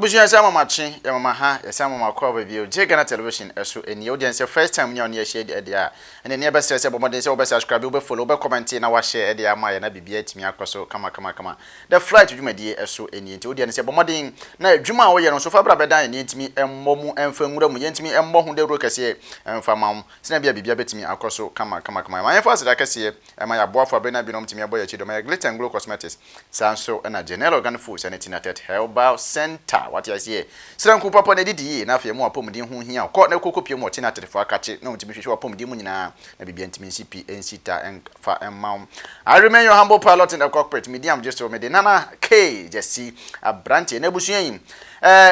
Abusua, yɛsɛ amamakye, yɛmama ha, yɛsɛ amama kɔ aba bio. Gye Ghana Television ɛso ɛnie. Wodeɛ nsɛ first time nya wo ne ahyia ɛdeɛ a, ɛne ne yɛbɛsrɛ sɛ bɔ mmɔden sɛ wobɛ subscribe, wobɛ follow, wobɛ comment na wahyɛ ɛde ama yɛ na biribiara atumi akɔ so kama kama kama. The Flight dwumadie ɛso ɛnie, nti wodeɛ no sɛ bɔ mmɔden na adwuma a woyɛ no nso fa bra bɛdan yɛn, yɛntumi mmɔ mu ɛmfa nwura mu, yɛntumi mmɔ ho dawuro kɛseɛ ɛmfa ma wo sɛnea bia biribiara bɛtumi akɔ so kama kama kama. Ma yɛmfa aseda kɛseɛ ɛma yɛ aboafo abere na binom tumi abɔ yɛ akyi dɔm, ɛyɛ Glitter and Glow Cosmetics, saa nso ɛna Janelle Organic Foods ɛne Tinatet Herbal Center. Wate aseɛ, sranku papa na ɛdidi yie na afei mu apɔmuden ho hia kɔ na kɔkɔ pie mu wɔ Tinatet fo akakye na wɔntumi hwehwɛ wapɔmuden mu nyinaa na biribiara ntumi nsi pi nsi ta ɛmfa ɛmma wo. I remain your humble pilot in the cockpit. Medi am gye so mede Nana K Gyasi aberanteɛ na abusua yi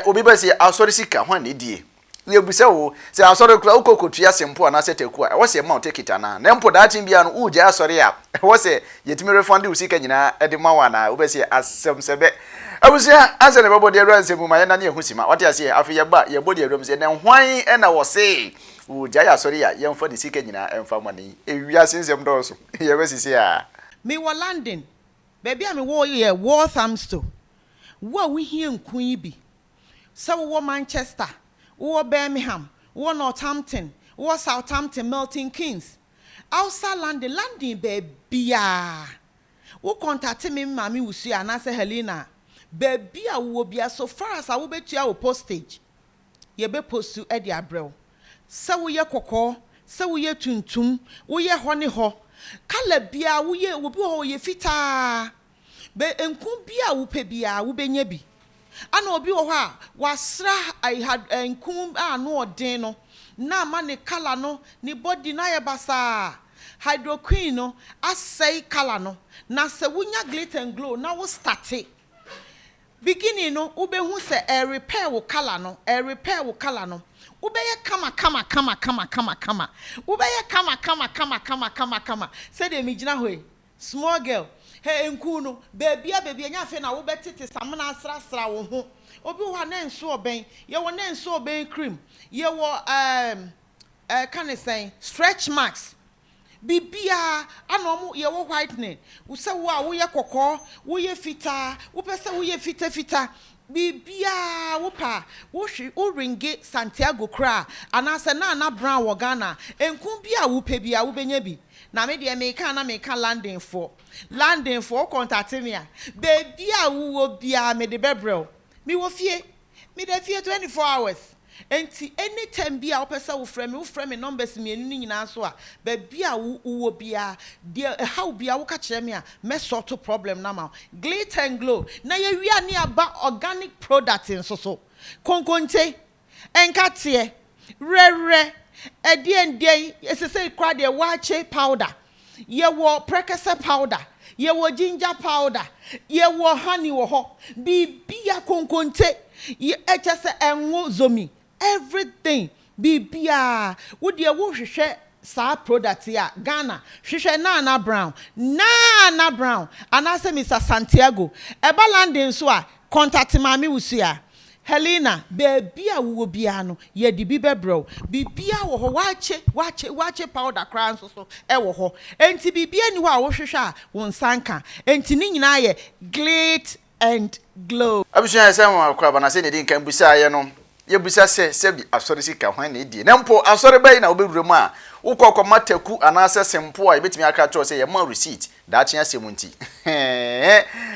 obi bɛ sɛ asɔre sika ho a na ɛdie. Yɛbisa wo sɛ asɔre kora wokɔ kɔtua sempo anaasɛ taku a, ɛwɔ sɛ ɛma wo ticket anaa? Na mpo daakye biara no wogyae asɔre a, ɛwɔ sɛ yɛtumi refund wo sika nyinaa ɛde ma wo anaa? Wobɛsɛ asɛm sɛ bɛ abusua ansa na ɛbɛbɔ de awura nsɛm mu ma yɛna ne yɛho sima. Wate aseɛ? Afei yɛba yɛbɔ de awura mu sɛ na hwan ɛna wɔ se wogyae asɔre a yɛmfa ne sika nyinaa ɛmfa ma ne ewiase nsɛm dɔɔso. Yɛbɛsisi a Mewɔ London, baabi a mewɔ yɛ Walthamstow. Wo a wohia nku yi bi, sɛ wowɔ Manchester, wowɔ Birmingham, wowɔ Northampton, wowɔ Southampton, Milton Keynes, outside London, London baabiaa, wo contact me Maame Wusua anaasɛ Helena a, baabi a wowɔ bia, so far as a wobɛtua wo postage, yɛbɛ post de abrɛ wo. Sɛ woyɛ kɔkɔɔ, sɛ woyɛ tuntum, woyɛ hɔ ne hɔ colour biara, woyɛ obi wɔ hɔ wɔyɛ fitaa bɛ, nku bi a wopɛ biara wobɛnya bi. Ana obi wɔ hɔ a wasra nku a ano ɔden no na ama ne colour no, ne body no ayɛ basaa, hydroquine no asɛe colour no. Na sɛ wonya Glitter and Glow na wo start beginning no, wobɛhu sɛ ɛrepair wo colour no, ɛrepair wo colour no, wobɛyɛ kama kama kama kama kama kama, wobɛyɛ kama kama kama kama kama kama sɛdeɛ megyina hɔ yi, small girl. Hɛ, nku no beebia beebia nya afei na wobɛtete samina asrasra wo ho. Obi wɔ hɔ a ne nso ɔbɛn, yɛwɔ ne nso ɔbɛn cream, yɛwɔ ɛɛ ka ne sɛn, stretch marks, biribiara ana ɔmo yɛwɔ whitening. Sɛ wo a woyɛ kɔkɔɔ, woyɛ fitaa, wopɛ sɛ woyɛ fitafita, biribiara wopɛ a wohwe woringe Santiago koraa anaasɛ Nana Brown wɔ Ghana, nku bi a wopɛ bi a wobɛnya bi. Na me deɛ meka na meka Londonfoɔ, Londonfoɔ, wo contact me a, beebi a wowɔ biara mede bɛbrɛ wo. Mewɔ fie, mede fie 24 hours, nti anytime bi a wopɛ sɛ wofrɛ me, wofrɛ me numbers mmienu no nyinaa so a, baabi a wowɔ biara deɛ ɛhaw biara woka kyerɛ me a, mɛ sort problem na ma wo. Glitter and Glow na yɛwia ne aba organic product nso so, konkonte, nkateɛ, rɛrɛ, ɛdeɛn deɛn, ɛsɛ sɛ kora deɛ waakye powder, yɛwɔ prɛkɛsɛ powder, yɛwɔ ginger powder, yɛwɔ honey wɔ hɔ, biribia konkonte, ɛkyɛ sɛ ɛnwo zomi, everything, biribiaa. Wodeɛ wohwehwɛ saa product yi a, Ghana, hwehwɛ Nana Brown, Nana Brown anaasɛ Mr Santiago. Ɛba London nso a, contact Maame Wusua Helena. Beebi a wowɔ biara no, yɛde bi bɛbrɛ wo. Biribiara wɔ hɔ, waakye waakye waakye powder koraa nso so ɛwɔ hɔ. Nti biribiara ni hɔ a wohwehwɛ a wo nsa nka. Nti ne nyinaa yɛ Glit and Glow. Abusua, yɛ sɛ wɔn akɔ aba na sɛ ne di nkan busa yɛ no, yɛbusa sɛ sɛbi asɔre sika hwan na edie? Na mpo asɔre bɛyi na wobɛwura mu a wokɔ kɔma taku anaasɛ sempo a, yɛbɛtumi aka kyerɛw sɛ yɛma receipt daakye asɛm nti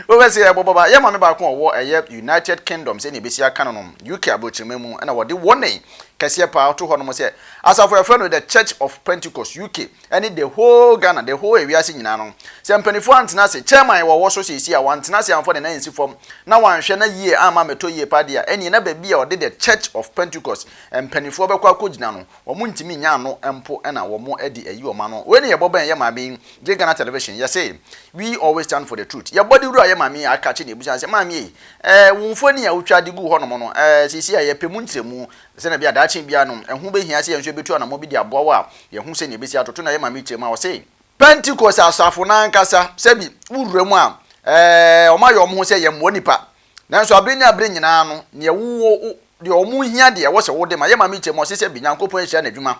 wobɛsɛ yɛbɔbɔba. Yɛ maame baako a ɔwɔ ɛyɛ United Kingdom, sɛnea ɛbɛsi aka no, UK aborɔkyerɛma mu, ɛna wɔde wɔne kɛseɛ paa to hɔ nom sɛ asafo yɛfrɛ no The Church of Pentecost UK ɛne the whole Ghana, the whole ewiase nyinaa no, sɛ mpanimfoɔ antena ase, chairman wɔwɔ so seesi a wantena ase amfa ne nan nsi fam na wanhwɛ na yie ama mɛtɔ yie pa deɛ a, ɛneɛ na baabi a ɔde The Church of Pentecost mpanimfoɔ bɛkɔ akɔgyina no, wɔn ntumi nya ano mpo ɛna wɔn de ayi wɔn ano. Wei ne yɛbɔ bɛn yɛ maame yi gye Ghana Television. Yɛsɛ we always stand for the truth. Yɛbɔ de wura yɛ maame yi aka kye ne ebusa sɛ, maame yi, wo mfoni a wotwa de gu hɔnom no, seesi a yɛpɛ mu nkyerɛmu sɛnɛ bi a daakye bia no ɛho bɛhia sɛ yɛn nso yɛbɛtu anammɔ bi de aboa wo a yɛho sɛ nea ɛbɛsi atoto. Na yɛ maame kyerɛ mu a ɔse Pentecost asafo n'ankasa, sɛbi wowura mu a, wɔn ayɛ wɔn ho sɛ yɛmmoa nipa, nanso abere ne abere nyinaa no, nea wowɔ deɛ wɔn hia deɛ ɛwɔ sɛ wode ma. Yɛ maame kyerɛ mu ɔse sɛ bi Nyankopɔn ahyira n'adwuma.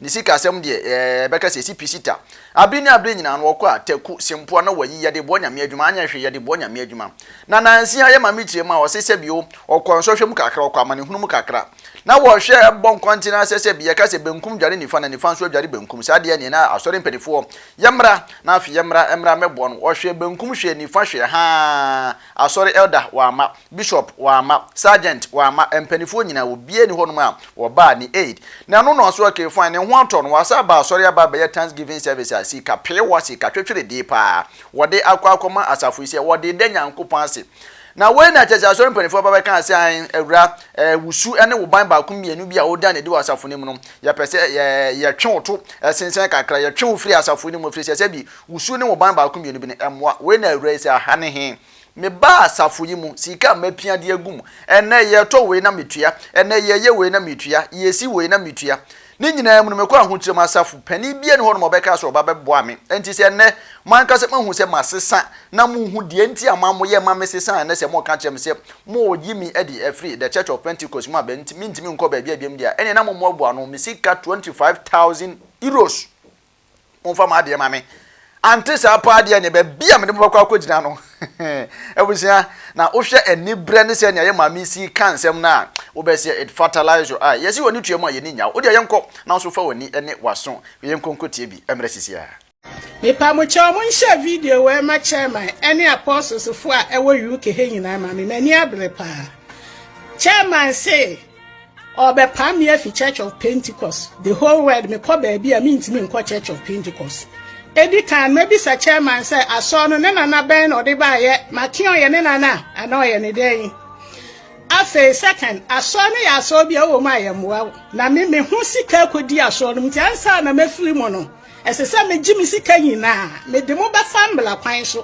Ne sikasɛm deɛ, ɛɛ, yɛbɛka sɛ ɛsi pi sita. Abere ne abere nyinaa no, ɔkɔ a, taku, sempoa na wayi, yɛde boa Nyame adwuma, anyɛ hwee, yɛde boa Nyame adwuma. Na nanse a, yɛ maame kyerɛ mu a, ɔse sɛbi o, ɔkɔ nsɔhwɛ mu kakra, ɔkɔ amanehunu mu kakra. Na wɔhwɛ bɔ nkɔntene ara sɛ sɛbi yɛka sɛ benkum dware nifa na nifa nso adware benkum, saa deɛ neɛ na asɔre mpanifoɔ, yɛmmra, na afei yɛmmra, mmra mmɛboa no. Ɔhwɛɛ benkum hwɛɛ nifa hwɛɛ haa, asɔre elder, wamma. Bishop wamma, sergeant wamma, mpaninfoɔ nyinaa obiara nni hɔnom a wɔbaa ne aid. Na ɛno na ɔso okay fine ne ho atɔ no wasan aba asɔre aba abɛyɛ thanksgiving service a sika peewa sika twetweredee paa wɔde akɔ akɔma asafo yi sɛ wɔde reda Nyankopɔn ase. Na wei na kyerɛ sɛ asɔre mpaninfoɔ ba bɛkaa sɛ ae awura eh, wo su ne wo ban baako mmienu bi a woda no adi wɔ asafo no mu no yɛpɛ sɛ yɛ yɛtwe wo to sensɛn kakra yɛtwe wo firi asafo no mu ɛfiri sɛ sɛbi wo su ne wo ban baako mmienu bi no ɛmmoa. Wei na awura yi sɛ aha ne he Mebaa asafo yi mu, sika a mapia de agu mu, ɛnnɛ yɛretɔ wei na metua, ɛnnɛ yɛreyɛ wei na metua, yɛresi wei na metua. Ne nyinaa mu no, mekɔ ahokyerɛ mu, asafo panin biara nni hɔnom a ɔbɛka sɛ ɔba bɛboa me. Enti sɛ ɛnnɛ mo ankasa moahu sɛ masesa na mohu deɛ nti a moyɛ ma mesesa a, ɛnnɛ sɛ moreka kyerɛ me sɛ moreyi me adi afiri The Church of Pentecost mu a mentumi nkɔ baabi a biom deɛ a, ɛnneɛ na mommoaboa ano me sika 25,000 euros. Momfa mo adeɛ ma me. Ante saa paa deɛ neɛ baabi a mede mo bɛkɔ akɔgyina no. Abusua, na wohwɛ aniberɛ ne sɛnea yɛ maame si ka nsɛm no a, wobɛseɛ it fertilize your eye. Yɛse w'ani tua mu a yɛni nya wo. Wodeɛ yɛnkɔ na wo nso fa w'ani ne w'aso yɛnkɔ nkɔtie bi mmerɛ sisi ara. Mepamokyɛw monhyɛ video wei ma chairman ɛne apostles fo a ɛwɔ UK ha nyinaa ma me m'ani abere paa chairman se Ɔrebɛpam me afi Church of Pentecost. The whole world, mekɔ baabi a mentumi nkɔ Church of Pentecost. Edi kan, mabisa chairman sɛ asɔr no ne nana bɛn na ɔde baeɛ, Mate ɔyɛ ne nana anaa ɔyɛ ne dɛn? Afei, second, asɔr no yɛ asɔr bi a wowɔ mu a yɛmmoa wo. Na me, me ho sika akɔdi asɔr no mu nti ansa na mafiri mu no, ɛsɛ sɛ megye me sika nyinaa. Mede mo bɛfa mmara kwan so.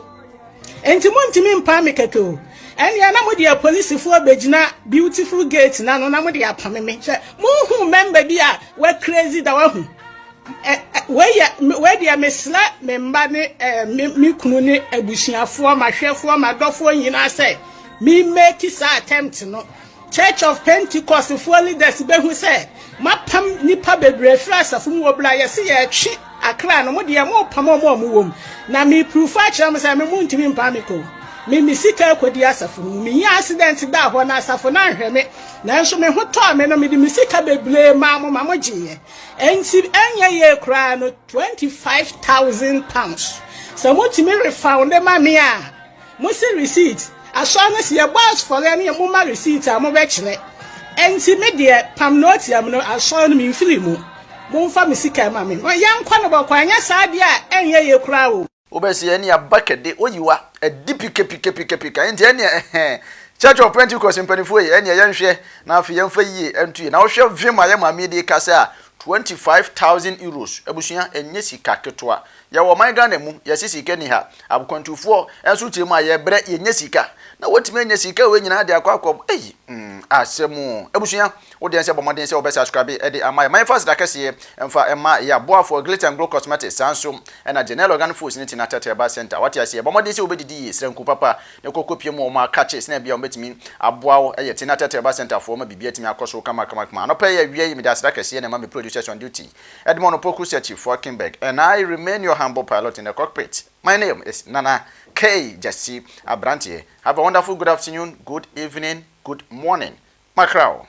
Enti montumi mpam me kɛkɛ o. Ɛnneɛ na mode apolisifoɔ bɛgyina Beautiful Gate no ano na mode apame me. Hwɛ, monhuu mɛmba bi a wa crazy da wahu? Ɛ, ɛ, wei yɛ, wei deɛ mesrɛ me mma ne ɛ, me, me kunu ne abusuafoɔ, m'ahwɛfoɔ, m'adɔfoɔ nyinaa sɛ me make saa attempt no. Church of Pentecost foɔ leaders bɛhu sɛ moapam nnipa bebree afiri asafo mu wɔ berɛ a yɛse yɛretwe akra no, mo deɛ morepam wɔn a wɔwɔ mu. Na me proof akyerɛ mo sɛ me montumi mpam me kɔ. Me me sika akɔdi asafo no mu. Menyaa accident daa hɔ na asafo no anhwɛ me. Nanso me ho tɔɔ me no mede me sika bebree maa mo ma mogyeeɛ. Enti ɛnyɛ yie koraa no £25,000. Sɛ motumi refounde ma me a, Mo se receipt, asɔre no se yɛbɔ asfɔre ne mo ma receipt a mo bɛ kyerɛ, ɛnti me deɛ pam no tia me no asɔre no me nfiri mu, mo nfa me sika ma me na yɛnkɔ no bɔkɔɔ anyɛ saa deɛ a ɛnyɛ yie koraa o. Wobɛse ɛne aba kɛde oyiwa adi pikapikapikapika enti ɛneɛ ɛhɛɛ Church of Pentecost mpaninfoɔ ei ɛneɛ yɛnhwɛ na afei yɛmfa yie nto yie na wohwɛ vim a yɛ maame yi de kasa a 25,000 euros abusua ɛnyɛ sika ketewa Yɛwɔ ɔman Ghana mu, yɛse sika nni ha. Akwantufoɔ nso kyerɛ mu a yɛbrɛ, yɛnnya sika. Na wɔtumi anya sika wei nyinaa de akɔ akɔ ei mm asɛm o. Abusua, wo deɛ sɛ bɔ mmɔden sɛ wobɛ subscribe de ama yɛn. Ma yɛmfa aseda kɛseɛ mfa mma yɛn aboafoɔ Glitz and Glow Cosmetics, saa nso na Janelle Organic Foods ne Tina Tete Herbal Center. Wate aseɛ? Bɔ mmɔden sɛ wobɛdidi yie, srɛ nku papa na kɔ kɔpie mu wɔ wɔn akakye sɛnea ɛbɛyɛ a wɔbɛtumi aboa wo. Ɛyɛ Tina Tete Herbal Center foɔ ma biribi atumi akɔ so kama kama kama. Anɔpa yi awia yi mede aseda kɛseɛ na ɛma me producers on duty. Edmond Opoku Sechi Falkenberg, and I remain your humble pilot in the cockpit. My name is Nana K. Jesse Abrantie. Have a wonderful good afternoon, good evening, good morning. Mackerel.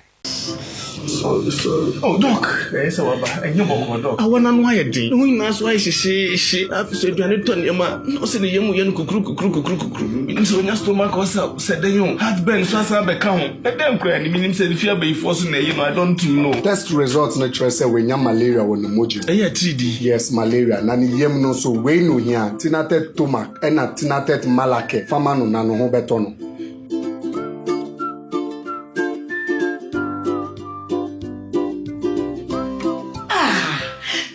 Sorry, sorry. Oh, Doc, ɛyɛ sɛ waba. Ɛnyɛ bɔkɔɔ, Doc. Awɔ n'ano ayɛ den. Ne ho nyinaa so ayɛ hyehyeehye. Na afei so aduane tɔ nneɛma a, na ɔsɛ ne yam yɛ no kukuru kukuru kukuru kukuru. Menim sɛ onya stomach ulcer sɛ dɛn o. Heartburn nso asan abɛka ho. Ɛdɛn koraa ni? Menim sɛ ne fie abayifoɔ so na ɛyi no, I don't know. Test result no kyerɛ sɛ wanya malaria wɔ ne mogya mu. Ɛyɛ atiridii. Yes, malaria. Na ne yam no nso, wei na ohia, Tinatet Tomac ɛna Tinatet Malake fa ma no na ne ho bɛtɔ no. Ah,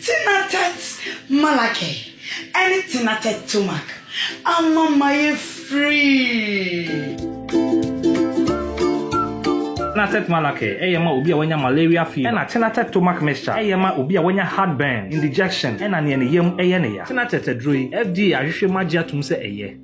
Tinatet Malake ɛne Tinatet Tomac ama mayɛ free. Tinatet Malake yɛ ma obi a wanya malaria fever, ɛna Tinatet Tomac Mixture yɛ ma obi a wanya heartburn, indigestion, ɛna nea ne yam yɛ no ya. Tinatet aduro yi, FDA ahwehwɛ mu agye atom sɛ ɛyɛ.